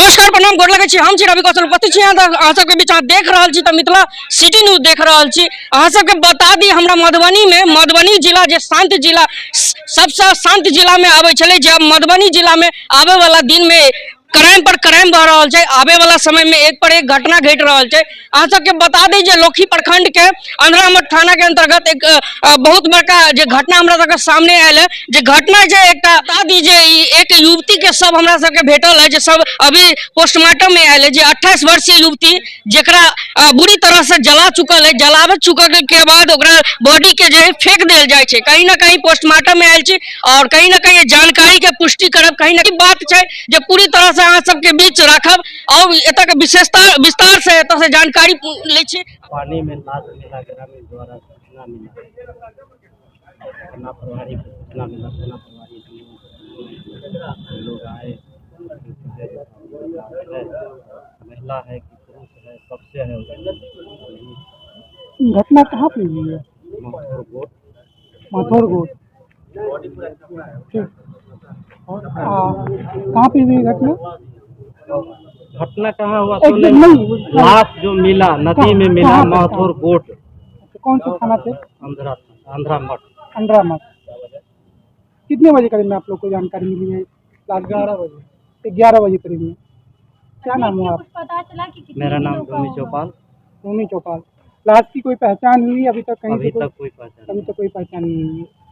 नमस्कार, प्रणाम, गोर लगै छी। हम छी रवि कौशल, उपस्थित छी अहाँ सबके बीच। अहाँ देख रहल छी तऽ मिथिला सिटी न्यूज देख रहल छी। अहाँ सबके बता दी, हमरा मधुबनी मे, मधुबनी जिला जे शांत जिला, सबसँ शांत जिला मे आबै छलै, जे आब मधुबनी जिला मे आबै वाला दिन मे क्राइम पर क्राइम भऽ रहल छै। आबे वाला समय मे एक पर एक घटना घटि रहल छै। अहाँ सबके बता दी जे लोखी प्रखंड के अंधरामठ थाना के अंतर्गत एक बहुत बड़का जे घटना हमरा सबके सामने आयल है, जे घटना जे एकटा बता दी जे ई एक युवती के सब हमरा सबके भेटल है, जे सब अभी पोस्टमार्टम में आयल है, जे 28 वर्षीय युवती जेकरा बुरी तरह से जला चुकल है। जलावे चुकल के बाद ओकरा बॉडी के जे है फेंक देल जाइ छै। कहीं ना कहीं पोस्टमार्टम में आयल छी और कहीं ना कहीं जानकारी के पुष्टि करब। कहीं ना कहीं बात छै जे पूरी तरह से अहाँ सबके बीच राखब और एतऽ के विशेषता विस्तार से एतऽ से जानकारी लै छी। पानी में लाश मिला, ग्रामीण द्वारा सूचना मिला, थाना प्रभारी को सूचना मिला। थाना प्रभारी लोग आए, है, महिला है कि पुरुष है, कब से है उसको नहीं। घटना कहाँ पे हुई है? माथुर गोट। माथौर गोट, ठीक। कहाँ पे हुई घटना? घटना कहाँ हुआ तो एक नहीं, नहीं, लाश जो मिला नदी में मिला। कहाँ पे? माथुर गोट। कौन से थाना से? आंध्रा, आंध्रा मठ। अंडरा मठ। कितने बजे करीब में आप लोग को जानकारी मिली है? 11 बजे, 11 बजे करीब में। क्या नाम हुआ आप? कुछ पता चला कि कितने मेरा नाम दिनों का भूमि होगा? चौपाल। भूमि चौपाल। लाश की कोई पहचान हुई अभी तक कहीं अभी से कोई? तक कोई पहचान अभी तक कोई पहचान नहीं हुई है।